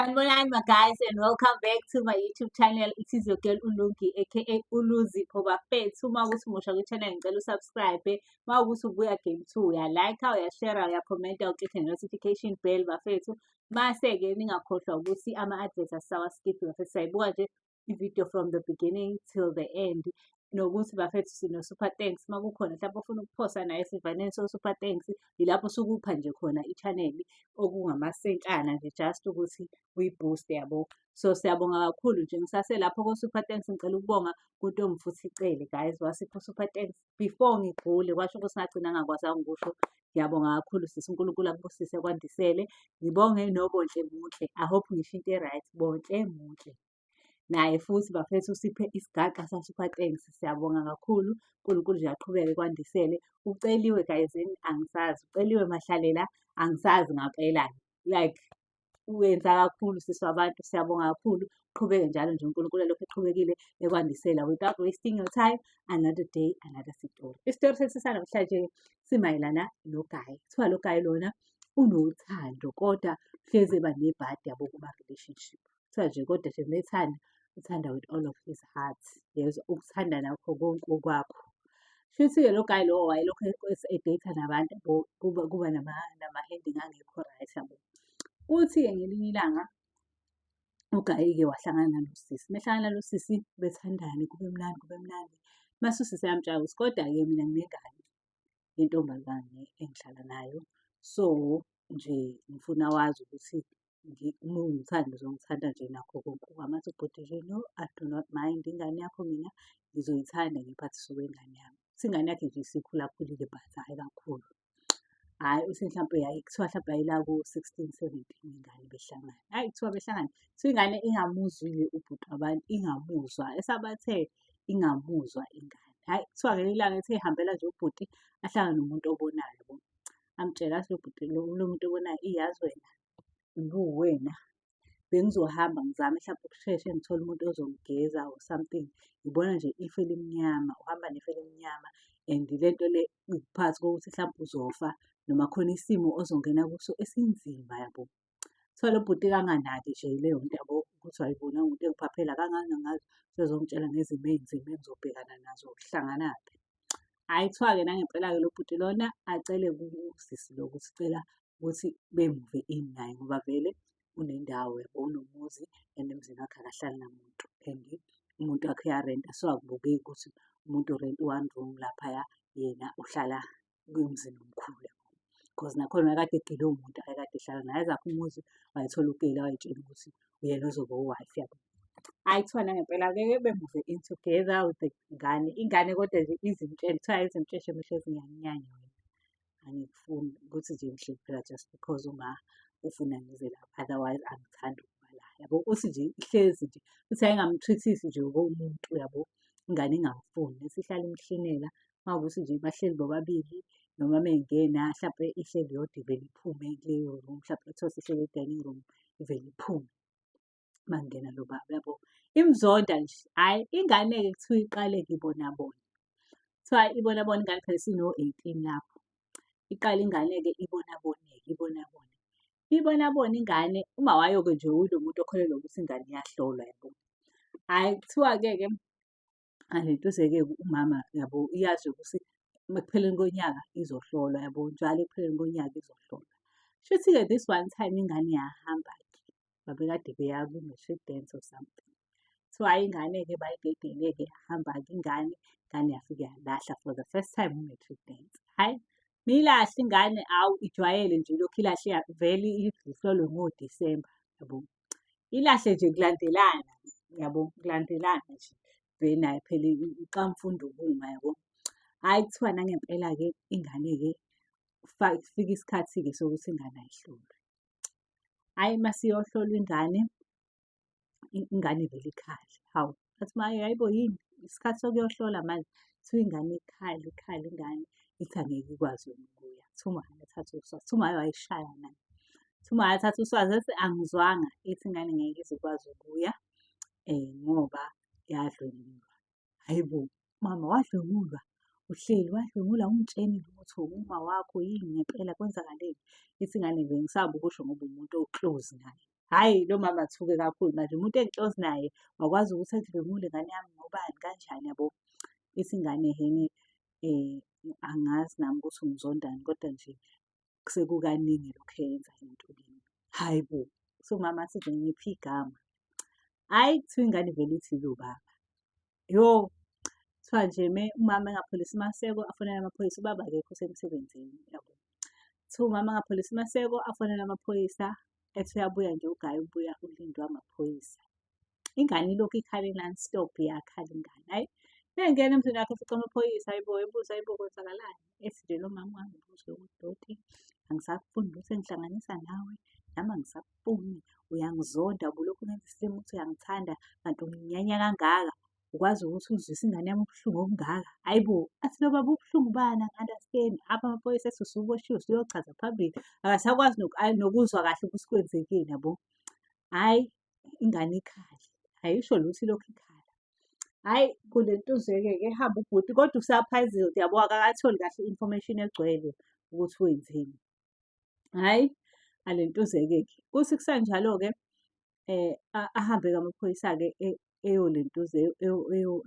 Sanibonani my guys, and welcome back to my YouTube channel. It is your girl uLungi, aka uLuzipho bafethu. Uma ukuthi umusha kwi-channel, ngicela usubscribe. Uma ukuthi ubuya game 2, uya-like, uyashare, uyakhomenta, uclick notification bell bafethu. Mase-ke ningakhohlwa ukuthi ama-adverts asisawaskiphi bafethu. Siyayibuka nje i-video from the beginning till the end. Nokuthi bafethu sino-super thanks. Uma kukhona mhlawumbe ofuna ukuphosa naye esivaneni so-super thanks, yilapho sukupha nje khona i-channel okungamasentshana nje, just ukuthi uyi-boost, yabo. So siyabonga kakhulu nje. Ngisaselapho ko-super thanks, ngicela ukubonga kuNtombi futhi Cele, guys, wasipha super thanks before ngigule, kwasho ukuthi ngagcina ngakwazanga ukusho. Ngiyabonga kakhulu sisi, uNkulunkulu akubusise, kwandisele. Ngibonge noBonhle Muhle, I hope ngisho into e-right, Bonhle Muhle. Naye futhi bafethu usiphe isigaxa sa-super thanks, siyabonga kakhulu. uNkulunkulu nje aqhubeke kwandisele. Uceliwe guys, angisazi, uceliwe Mahlalela, angisazi ngampela, like uyenza kakhulu sisi wabantu, siyabonga kakhulu. Qhubeke njalo nje, uNkulunkulu elokhu eqhubekile ekwandisela. Without wasting your time, another day, another story. Isitori sethu sanamhlanje simayelana no-guy. Kuthiwa lo guy lona unothando kodwa hlezi eba nebhadi, yabo, kuma-relationship. Kuthiwa nje kodwa nje methanda, uthanda with all of his heart. Yezwa, ukuthanda nakho konke okwakho. Shuthi-ke lo guy lo wayelokhu e-date nabantu, yabo, kuba nama-ending angekho right, yabo. Kuthi-ke ngelinye ilanga u-guy-ke wahlangana nalo sisi. Mehlangana nalo sisi bethandane, kube mnandi, kube mnandi. Mase usisi eyamtshela ukuthi kodwa-ke mina nginengane yentombazane engihlala nayo. So nje ngifuna wazi ukuthi uma ungithanda uzongithanda nje nakho konke okwami. Athi ubhuti nje, "No, I do not mind, ingane yakho mina ngizoyithanda, ngiyiphathise okwengane yami." Uthi ingane yakhe nje isikhulakhulile but hhayi kakhulu. Hhayi, uthi mhlampe kuthiwa hlampe yayila ko-16, 17 ingane behlangana. Hhayi, kuthiwa behlangana, kuthiwa ingane ingamuzwile ubhuti wabantu, ingamuzwa, esabathe ingamuzwa ingane. Hhayi, kuthiwa ngelinye ilanga ethe ehambela nje ubhuti, ahlangane nomuntu obonayo, yabo. Amtshele athi lo bhuti lo muntu obonayo, "Iyazi wena, ngiwuwena bengizohamba ngizame mhlampe ukusheshe ngithole umuntu ozongigeza or something. Ngibona nje ifu elimnyama, uhamba nefu elimnyama and lento le phakathi kokuthi hlampe uzofa noma khona isimo ozongena kuso esinzima, yabo." Kuthiwa lo bhuti kanganaki nje leyo nto, yabo, ukuthi hhayi bo, nangu umuntu engiphaphela kangaka ngazo, usezongitshela ngezimo ey'nzima engizobhekana nazo, hlanganaphi. Hhayi, kuthiwa-ke nangempela-ke lo bhuti lona acele kusisi lo ukuthi cela ukuthi be-move in naye ngoba vele unendawo, yabo, unomuzi and emzini wakhe akahlali namuntu and umuntu wakhe uyarenta, so akubukeki ukuthi umuntu urenta u-one room laphaya, yena uhlala emzini omkhulu, yabo. Cause nakhona wayekade egile muntu ayekade ehlala naye, ezakhe umuzi wayethola ukuyela, way'tshela ukuthi uyena ozoba u-wife, yabo. Hhayi, kuthiwa nangempela-ke be-move in together with the ngane. Ingane kodwa nje izimtshele, kuthiwa izimtshele shame, "Ngiyakunyanya wena, angikufuni ukuthi nje ngihleli phela just because uma ufuna ngize lapha, otherwise angithandi ukuba la," yabo. Uthi nje ihlezi nje, uthi yayingamu-treat-isi nje okomuntu, yabo, ingane ingamfuni, isihlala imhlinela. Uma kuwukuthi nje bahleli bobabili noma mey'ngena hlampe ihleli yodwa ivele iphume kuleyo room, hlampe uthole isihleli e-dining room ivele iphume uma kungena lo baba, yabo. Imzonda nje. Hhayi, ingane-ke kuthiwa iqale-ke ibona bona. Kuthiwa ibona bona ingane phela isino-18 lapho. Iqale ingane-ke ibona bone-ke, ibona bone. Ibona bona ingane, uma wayo-ke nje ulo muntu okholelwa ukuthi ingane iyahlolwa, yabo. Hhayi, kuthiwa-ke ke alentuze-ke umama, yabo, iyazi ukuthi ekupheleni konyaka izohlolwa, yabo, njalo ekupheleni konyaka izohlolwa. Shuthi-ke this one time ingane yahamba-ke, babekade beya ku-matric dance or something. Kuthiwa hhayi, ingane-ke bayidedele-ke, yahamba-ke ingane, ingane yafike yalahla for the first time u-matric dance. Hhayi, miyilahle ingane, awu, ijwayele nje ilokhu ilahle vele ihlolwe ngoDisemba, yabo. Ilahle nje kulandelana, yabo, kulandelana nje. Vele nayo phela iqamfunda ukuma, yabo. Hhayi, kuthiwa nangempela-ke ingane-ke kufika isikhathi-ke sokuthi ingane ayihlolwe. Hhayi, masiyohlolwa ingane, ingane ivele ikhale. Hawu, bathi maye, hhayi bo, yini? Isikhathi sokuyohlola manje. Kuthiwa ingane ikhale, ikhale ingane, ithi angeke ikwazi yona ukuya. Kuthiwa umama athathe uswazi, kuthiwa umama wayishaya naye. Kuthiwa umama athathe uswazi ethi angizwanga, ithi ingane ngeke ize ikwazi ukuya ngoba yadlwengulwa. Hhayi bo, mama wadlwengulwa? Uhleli wadlwengulwa, awungitsheni lutho, uma wakho yini ngempela, kwenzakaleni? Ithi ingane bengisaba ukusho ngoba umuntu o-close naye. Hhayi lo mama athuke kakhulu manje umuntu engi-close naye wakwazi ukuthi edlwengule ingane yami ngobani kanjani yabo. Ithi ingane ehhene angazi nami ukuthi ungizondani kodwa nje sekukaningi lokhu eyenza le nto kimi. Hhayi bo! Uthi umama athi nje ngiphe igama. Hhayi kuthiwa ingane ivele ithi ilo baba. Yo! Kuthiwa nje umama engapholisi maseko afonele amaphoyisa, ubaba akekho usemsebenzini yabo. Kuthiwa umama engapholisi maseko afonele amaphoyisa, ethi uyabuya nje ugaye ubuya ulindwe amaphoyisa. Ingane ilokhu ikhale non-stop iyakhala ingane. Hhayi, mengena emzini wakhe efica amaphoyisa, hhayi bo, ebuza hhayi bo kwenzakalani? Ethi nje lo mama ungangibuzi lobudoti, angisakufuni lutho engihlanganisa nawe, nami angisakufuni, uyangizonda ubulokhu ungenza isilima uthi uyangithanda kanti unginyanya kangaka. Ukwazi ukuthi uzwise ingane yami ubuhlungu obungaka. Hhayi bo, athi lo baba ubuhlungu bani angi-understand. Apha amaphoyisa ethi usuboshiwe usuyochaza phambili. Akasakwazi nokuzwa kahle ukuthi kwenzekeni yabo. Hhayi, ingane ikhale, ayisho lutho ilokhu ikhala. Hhayi, kule ntuzeke-ke ehambe ubhuti kodwa usa-puzzled yabo akakatholi kahle i-information egcwele ukuthi wenzeni. Hhayi, alentuzeke-ke. Kuthi kusanjalo-ke ahambe-ke amaphoyisa-ke eyolentuza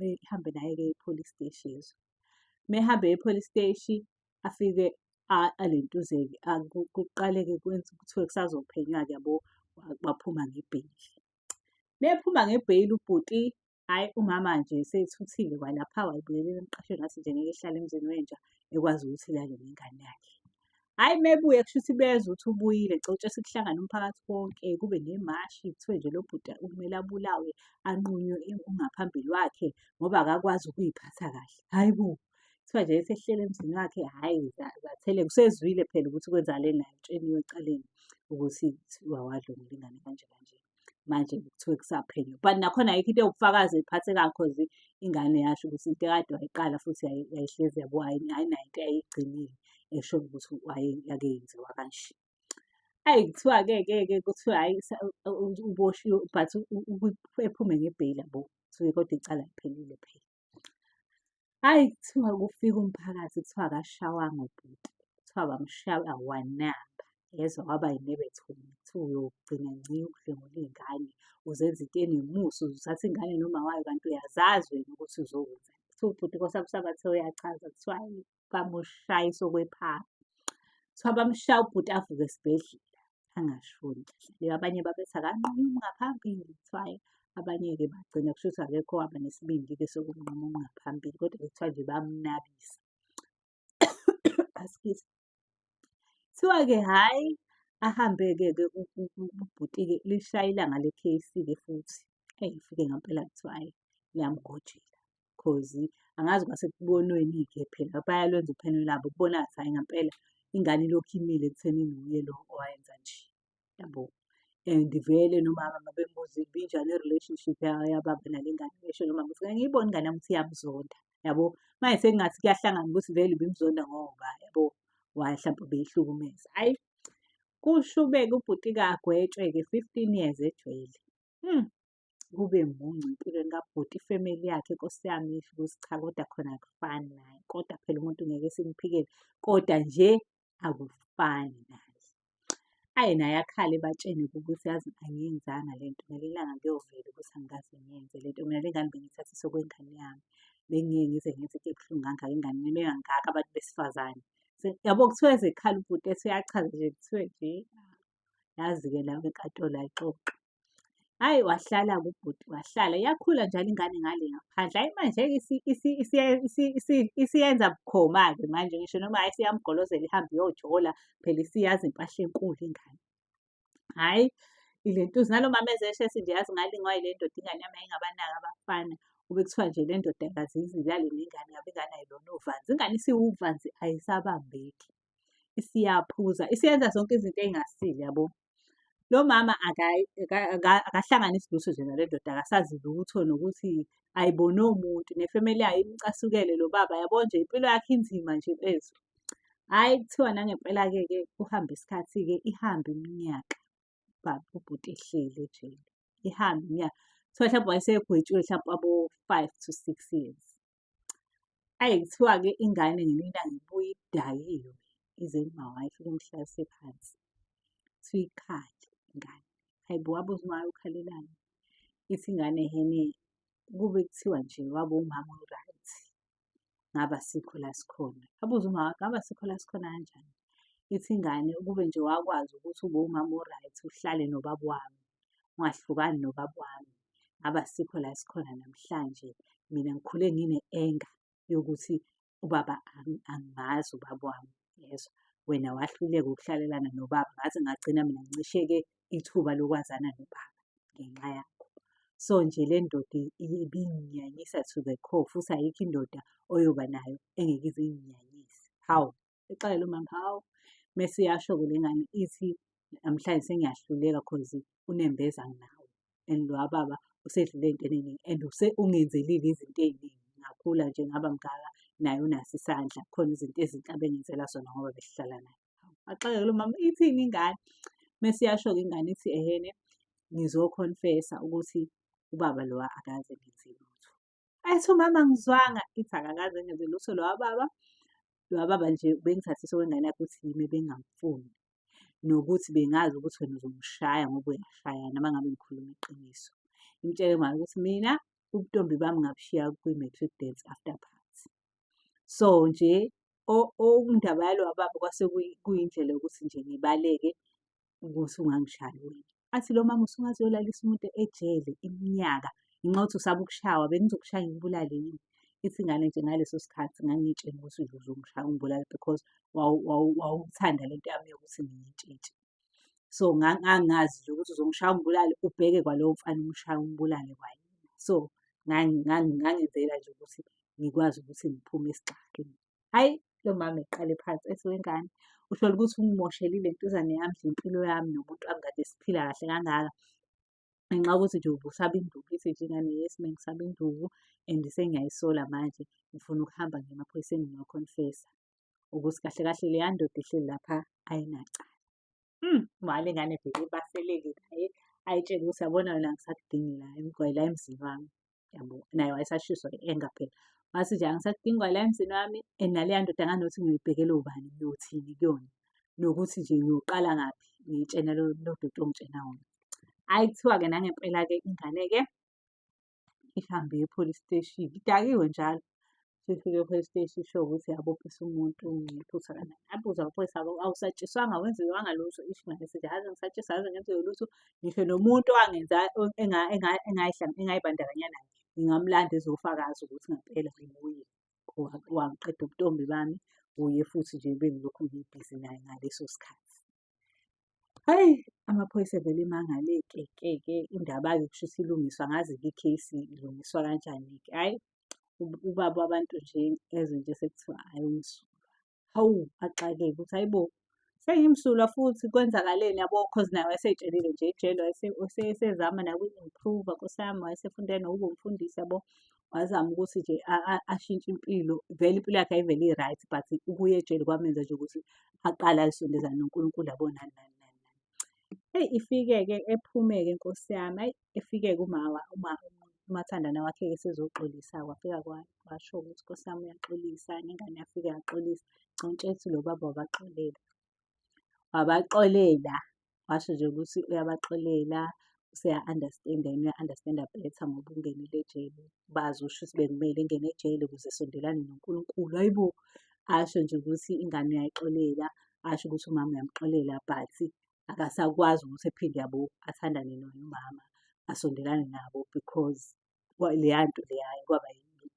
ehambe naye-ke e-police steshi yezwa. Uma ehamba eya e-police steshi afike alentuzeke kuqale-ke kuthiwe kusazophenywa-ke yabo, baphuma ngebheyili. Uma ephuma ngebheyili ubhuti, hhayi umama nje esethuthile kwalapha wayebuyela emqashweni wathi nje ngeke ehlale emzini wenja ekwazi ukuthi ilale nengane yakhe. Hhayi uma ebuya kushuthi bezwa ukuthi ubuyile cotshwe sekuhlangane umphakathi wonke kube nemashi kuthiwe nje lo bhuti kumele abulawe anqunywe ungaphambili wakhe ngoba akakwazi ukuy'phatha kahle. Hhayi bo! Kuthiwa nje esehleli emzini wakhe, hhayi zatheleka. Usezwile phela ukuthi kwenzakaleni naye utsheliwe ecaleni ukuthi kuthiwa wadlwengula ingane kanje kanje. Manje kuthiwe kusaphenywa but nakhona ayikho into ewubufakazi ephathekayo cause ingane yasho ukuthi into ekade wayiqala futhi yayihlezi yabo ayinayo into eyayigcinile esho ukuthi yake yenziwa kanje. Ayi kuthiwa-ke ke ke kuthiwa hhayi uboshiwe but ephume ngebheyili yabo. Kuthiwe kodwa icala aliphelile phela. Hhayi kuthiwa kufika umphakathi kuthiwa akashawanga ubhuti, kuthiwa bamshaya wanaba, yezwa kwaba yinebethunga. Kuthiwa uyogcina ngci ukudlwengula iy'ngane, uzenza into enemusa, uzothatha ingane noma wayo kanti uyazazi wena ukuthi uzokwenzani. Kuthiwa ubhuti Nkosi yami usabathe uyachaza, kuthiwa hhayi bamushayisa okwephara. Kuthiwa bamshaya ubhuti avuke esibhedlela angashoni kahle. Abanye babethi akanqunywe umngaphambili, kuthiwa hhayi abanye-ke bagcina kusho ukuthi akekho owaba nesibindi-ke sokumnquma umngaphambili kodwa kuthiwa nje bamnabisa. Askies. Kuthiwa-ke hhayi ahambe-ke ke ubhuti-ke lishaye ilanga le-case-ke futhi. Eyi ifike ngampela kuthiwa hhayi liyamgojela cause angazi kwase kubonweni-ke phela bayalwenza uphenyo lwabo kubonakala ukuthi hhayi ngampela ingane ilokhu imile ekuthenini wuye lo owayenza nje yabo. And vele nomama mabembuza ibinjani i-relationship yababa nale ngane esho lo mama ukuthi ngiyibona ingane yami ukuthi iyamzonda yabo. Manje sekungathi kuyahlangana ukuthi vele ibimzonda ngoba yabo hlampe ubeyihlukumeza. Hhayi kushube-ke ubhuti-ke agwetshwe-ke 15 years ejele. Kube muncu empilweni kabhuti, ifemeli yakhe Nkosi yami isho ukuthi cha kodwa khona akufani naye. Kodwa phela umuntu ngeke simphikele, kodwa nje akufani naye. Ayi naye akhale ebatshene ukuthi yazi angiyenzanga le nto, ngelinye ilanga kuyovela ukuthi angikaze ngiyenze le nto. Mina le ngane bengiyithathisa okwengane yami. Bengiye ngize ngenze into ebuhlungu kangaka enganeni bengangaka abantu besifazane. Yabo kuthiwa ezekhala ubhuti ethi uyachaza nje kuthiwe nje yazi-ke la enkantolo ayixoxwa. Hhayi wahlala-ke ubhuti wahlala, yakhula njalo ingane ngale ngaphandle. Hhayi manje-ke isiyenza bukhoma-ke manje ngisho noma hhayi isiyamgolozela ihambe iyojola phela isiyazi impahla enkulu ingane. Hhayi ile ntuzi nalo mama ezesho ethi nje yazi ngalingwa yile ndoda ingane yami yayingabanaki abafana. Kube kuthiwa nje le ndoda ayikaze ize ilale nengane ngabe ingane ayilona uvanzi. Ingane isiwuvanzi ayisabambeki, isiyaphuza, isiyenza zonke izinto ey'ngasile yabo. Lo mama akahlanganisi lutho nje nale ndoda akasazi lutho nokuthi ayiboni muntu nefemeli yayo imcasukele lo baba yabo nje impilo yakhe inzima nje mfethu. Hhayi kuthiwa nangempela-ke ke kuhambe isikhathi-ke ihambe iminyaka ubaba ubhuti ehleli ejele. Ihambe iminyaka. Kuthiwa mhlawumbe wayesegwetshiwe mhlawumpe abo-five to six years. Ayi kuthiwa-ke ingane ngelinye ilanga ibuye idakiwe ize kuma ifike imhlalise phansi. Kuthiwa ikhale ingane. Hhayi bo, wabuza umama ukhalelani? Ithi ingane ehhene kube kuthiwa nje wabe umama o-right, ngabe asikho la sikhona. Abuze umama ngabe asikho la sikhona kanjani? Ithi ingane ukube nje wakwazi ukuthi ube umama o-right uhlale nobaba wami, ungahlukani nobaba wami, ngabe asikho la esikhona namhlanje. Mina ngikhule ngine-anger yokuthi ubaba angimazi ubaba wami, yezwa. Wena wahluleka ukuhlalelana nobaba ngaze ngagcina mina ngincisheke ithuba lokwazana nobaba ngenxa yakho. So nje le ndoda ibinginyanyisa to the core futhi ayikho indoda oyoba nayo engeke ize inginyanyise. Hawu, ixakele umama, hawu. Mese iyasho-ke le ngane ithi namhlanje sengiyahluleka cause unembeza anginawo and lowa baba usedlule ey'ntweni ey'ningi and ungenzelile izinto ey'ningi. Ngakhula nje ngaba mngaka naye unaso isandla, khona izinto ezinhle abengenzela zona ngoba besihlala naye. Waxakeka lo mama, ithini ingane? Mese iyasho-ke ingane ithi ehhene ngizo-confess-a ukuthi ubaba lowa akaze engenze lutho. Athi umama angizwanga, ithi akakaze engenze lutho lowa baba. Lowa baba nje ubengithathisa okwengane yakhe ukuthi yimi ebengingamfuni. Nokuthi bengazi ukuthi wena uzongishaya ngoba uyashayana uma ngabe ngikhuluma iqiniso. Imtshele manje ukuthi mina ubuntombi bami ngabushiya kwi-matric dance after party. So nje indaba yalowa baba kwase kuyindlela yokuthi nje ngibaleke ukuthi ungangishayi wena. Athi lo mama usungaze uyolalisa umuntu ejele iminyaka ngenxa yokuthi usaba ukushawa, bengizokushaya ngikubulale yini? Ithi ingane nje ngaleso sikhathi ngangiy'tshela ukuthi nje uzongishaya ungibulale because wawuthanda lento yami yokuthi ngiyintshintshi. So ngangazi nje ukuthi uzongishaya ungibulale, ubheke kwalowo mfana umshaye umbulale kwayena. So ngangenzela nje ukuthi ngikwazi ukuthi ngiphume esixakeni. Hhayi, lo mama eqale phansi ethi wengane, uthole ukuthi ungimoshelile ntuzane yami nje impilo yami nomuntu wami kade siphila kahle kangaka. Ngenxa yokuthi nje ubusaba induku, ithi nje ingane yes bengisaba induku and sengiyayisola manje ngifuna ukuhamba ngiye emaphoyiseni ngiyo-confess-a ukuthi kahle kahle leya ndoda ehleli lapha ayinacala. Wale ngane vele ibaseleke naye ayitshele ukuthi yabona wena angisakudingi la la emzini wami yabo. Naye wayesashiswa i-anger phela. Wathi nje angisakudingi kwala emzini wami and naleya ndoda nganothi ngiyoyibhekela ubani ngiyothini kuyona. Nokuthi nje ngiyoqala ngaphi ngiyitshena lo doti ongitshena wona. Hhayi kuthiwa-ke nangempela-ke ingane-ke ihambe iye e-police station, idakiwe njalo. Sifike e-police station isho ukuthi yabophisa umuntu ngephutha kanjani. Abuze amaphoyisa awusatshiswanga awenziwanga lutho. Isho ingane isithi hhayi ngisatshiswa akaze ngenziwe lutho. Ngisho nomuntu owangenza engayibandakanya naye ngingamlanda ezofakaza ukuthi ngempela nguye owangiqeda ubuntombi bami, uye futhi nje bengilokhu ngibhizi naye ngaleso sikhathi. Hhayi, amaphoyisa evele emangale-ke ke ke indaba-ke kushuthi ilungiswa angazi-ke i-case ilungiswa kanjani-ke. Hhayi, ubaba wabantu nje ezwe nje sekuthiwa hhayi umsulwa. Hawu, axakeke ukuthi hhayi bo, sengimsulwa futhi kwenzakaleni yabo cause naye wayesey'tshelile nje ejele wayesezama nakuyi-improve-a nkosi yami, wayesefundela nokuba umfundisi yabo. Wazama ukuthi nje ashintshe impilo, vele impilo yakhe yayivele i-right but ukuya ejele kwamenza nje ukuthi aqale ayisondezane noNkulunkulu yabo nani nani nani nani. Eyi ifike-ke ephume-ke nkosi yami, hhayi efike-ke umathandana wakhe-ke esezoxolisa wafika washo ukuthi nkosi yami uyaxolisa nengane yafika yaxolisa. Ngicela lo baba wabaxolela, wabaxolela. Washo nje ukuthi uyabaxolela, useya-understand-a yena uya-understand-a better ngoba ungenile ejele. Bazi usho ukuthi bekumele engene ejele ukuze esondelane noNkulunkulu. Hhayi bo! Asho nje ukuthi ingane uyayixolela, asho ukuthi umama uyamxolela but akasakwazi ukuthi ephinde yabo athandane naye umama, asondelane nabo because leya nto leya kwaba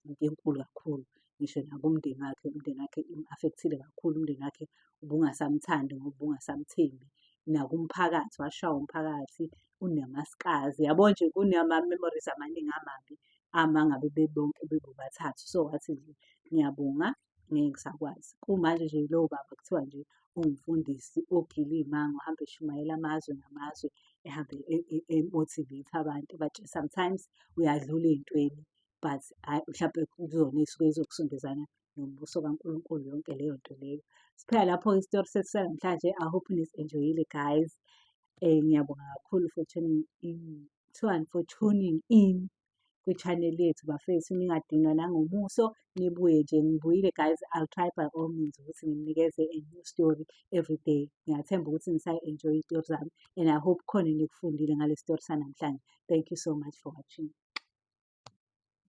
into enkulu kakhulu. Ngisho nakumndeni wakhe, umndeni wakhe imu-affect-ile kakhulu, umndeni wakhe ubungasamthandi ngoba ubungasamthembi. Nakumphakathi, washawa umphakathi, unama-scars. Yabo nje kunama-memories amaningi amabi ama ngabe bebonke bebobathathu. So wathi nje ngiyabonga ngeke ngisakwazi. Kumanje nje lowo baba kuthiwa nje uwumfundisi ogila iy'manga, ohamba eshumayela amazwe ngamazwe, ehambe e-motivate-a abantu ebatshela sometimes uyadlula ey'ntweni but hhayi mhlampe kuzona ey'suke y'zokusondezana nombuso kaNkulunkulu yonke leyo nto leyo. Siphela lapho-ke isitori sethu sanamhlanje. I hope nisi-enjoy-ile guys. Ngiyabonga kakhulu for tuning in, kuthiwani for tuning in. kwi-channel yethu bafethu, ningadinwa nangomuso, nibuye nje. Ngibuyile guys, I'll try by all means ukuthi nginikeze a new story every day. Ngiyathemba ukuthi nisayi-enjoy iy'tori zami and I hope khona enikufundile ngale story sanamhlanje. Thank you so much for watching.